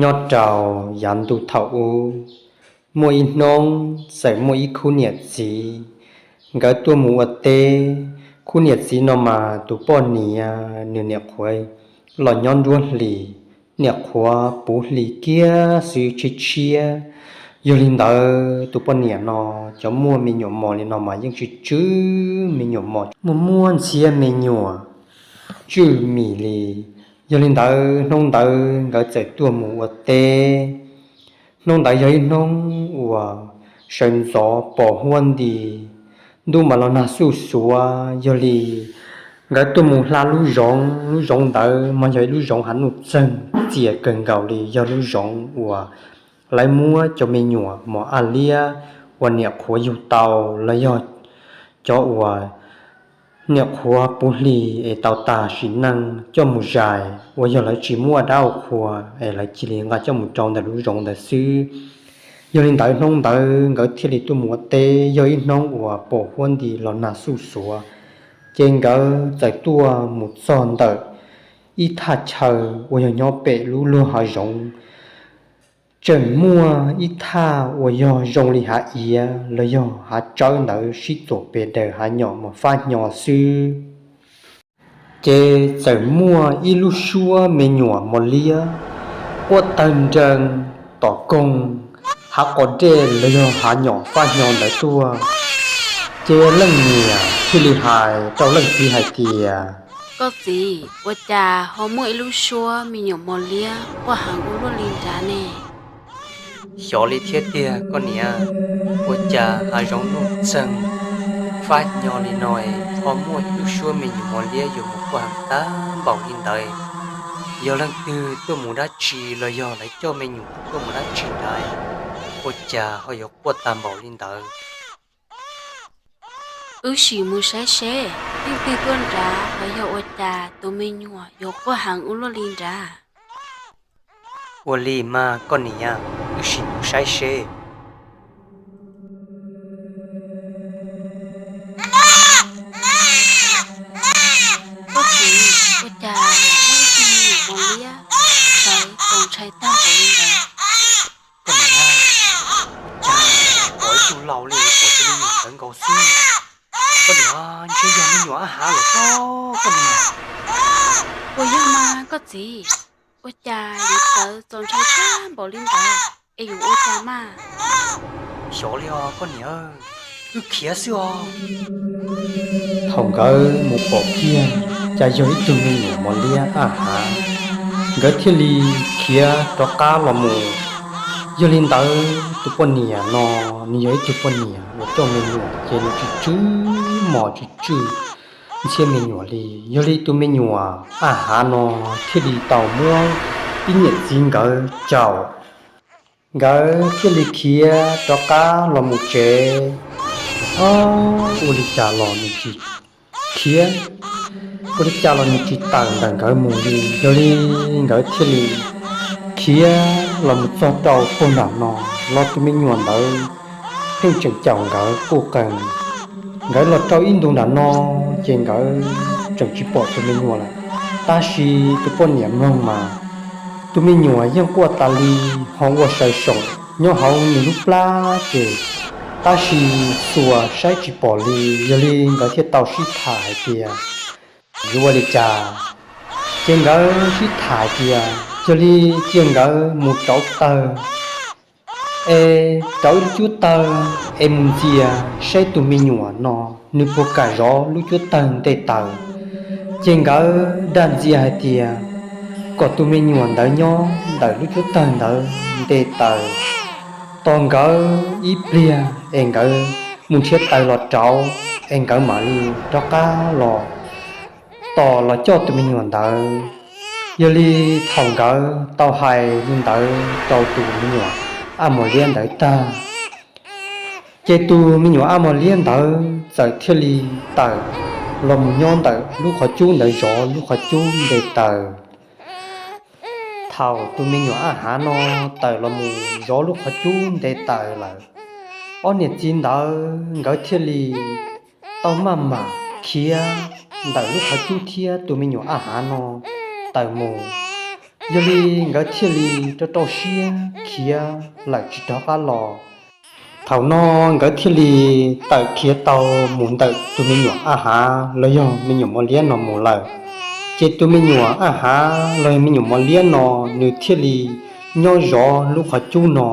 Nyob rau yav ntuj thaum ub, muaj ib hnub txawm muaj ib khub niam txiv, nkawd tuaj mus ua teb. Khub niam txiv no mas tus poj niam nws niam qhuav los nyob nruab hlis, niam qhuav puv hlis kiag xwb tshiab tshiab. Yog li ntawd tus poj niam no cov muaj me nyuam mos li no mas yeej tsw tsw me nyuam mos, muaj muaj ntxhiab me nyuam tswj mis li. Yog li ntawd hnub ntawd nkawd txawm tuaj mus ua teb. Hnub ntawd yog ib hnub uas sawv ntxov pos huab nti, ntuj mas los nag xuj xuav. Yog li nkawd tuaj mus hla lub zoov, lub zoov ntawd mas yog ib lub zoov hav nuj txeeg txias kawg nkaus li, yog lub zoov uas lawv muab cov me nyuam mos aj liab uas niam qhuav yug tau los yog cov uas niam qhuav puv hlis es tau tas sim neej coj mus zais uas yog lawv tsis muaj dab ua qhua es lawv cia li nqa coj mus rau ntawm lub zoov ntawd xwb. Yog li ntawd hnub ntawd nkawd thiaj li tuaj mus ua teb, yog ib hnub uas pos huab nti los nag xuj xuav. Ces nkawd txawm tuaj mus txog ntawm ib thaj chaw uas yog nyob pem lub luag hav zoov. Tseem muaj ib thaj uas yog zoo li hav iav los yog hav tsawb ntawd sib txuas pes daws hav nyom mos fab hnyo xwb. Ces txawm muaj ib lub suab me nyuam mos liab quaj tawg nrees tom koog hav qos dej los yog hav nyom fab hnyo ntawd tuaj. Ces leej niam thiaj li hais rau leej txiv hais tias, Koj txiv, ua cas ho muaj ib lub suab me nyuam mos liab quaj heev ua luaj li nrad ne? Xyov li thiab tiag koj niam, ua cas hav zoov nuj txeeg fab hnyo li no ho muaj ib lub suab me nyuam mos liab yuav mus quaj heev tag npaum li ntawd? Yog leej twg tuaj mus dab tsi los yog lawv coj me nyuam tuaj mus dab tsi nrad, ua cas ho yuav quaj tag npaum li ntawd? Wb sim mus saib seb leej twg tuaj nrad los yog ua cas tus me nyuam yuav quaj heev ua luaj li nrad. Ua li mas koj niam, wb sim mus saib seb. Koj txiv, ua cas muaj ib tug me nyuam mos liab sawv txaus ntshai tag npaum li ntawd? Koj niam, cas pom ib tug laus li pom tus me nyuam ntawd nkaus xwb. Koj niam, ntshe yog me nyuam ab hav lawm pob koj niam. Puas yog mas koj txiv? Ua cas yuav sawv txaus ntshai tag npaum li ntawd es yuav ua cas mas? Xyov li os koj niam, wb khiav xwb os. Thaum nkawd mus pom kiag cas yog ib tug me nyuam mos liab ab hav, nkawd thiaj li khiav rov qab los mus. Yog li ntawd tus poj niam no nws yog ib tug poj niam uas coj me nyuam ces nws tsw tsw mos tsw tsw ntxhiab me nyuam li. Yog li tus me nyuam ab hav no thiaj li tau muab ib niam txiv nkawd caum, nkawd thiaj li khiav rov qab los mus tsev. Ob, ua li cas los nws tsis khiav, ua li cas los nws tsis tawm ntawm nkawd mus li. Yog li nkawd thiaj li khiav los mus txog rau puag nram no, los tus me nyuam ntawd pheej tseem caum nkawd quj qees. Nkawd los rau ib ntu nram no ces nkawd tseem tsis pom tus me nyuam lawm. Tab sis tus poj niam mloog mas tus me nyuam yeej quaj tas li, ho ua saw soom nyob hauv nws lub plab ces tab sis xuas saib tsis pom li. Yog li nkawd thiaj tau sib tham hais tias yuav ua li cas. Ces nkawd sib tham hais tias yog li cia nkawd mus rauv taws, es rauv ib lub cuab taws es mus ntxias saib tus me nyuam no nws puas kam zov lub cuab taws nte taws. Ces nkawd dag ntxias hais tias kom tus me nyuam ntawd nyob ntawm lub cuab taws ntawd nte taws, tos nkawd ib pliag es nkawd mus nrhiav taws los rauv, es nkawd mam li rov qab los tos los coj tus me nyuam ntawd. Yog li thaum nkawd tau hais li ntawd rau tus me nyuam ab mos liab ntawd tag, ces tus me nyuam ab mos liab ntawd txawm thiaj li tawm los mus nyob ntawm lub qhov cub ntawd zov lub qhov cub nte taws. Thaum tus me nyuam ab hav no tawm los mus zov lub qhov cub nte taws lawm, ob niam txiv ntawd nkawd thiaj li tau maj mam khiav ntawm lub qhov cub thiab tus me nyuam ab hav no tawm mus. Yog li nkawd thiaj li rau rau siab khiav lawm tsis rov qab los. Thaum no nkawd thiaj li tawm khiav tau mus ntawm tus me nyuam Aj Hav los yog me nyuam mos liab no mus lawm. Ces tus me nyuam Aj Hav los yog me nyuam mos liab no, nws thiaj li nyob zov lub qhov cub no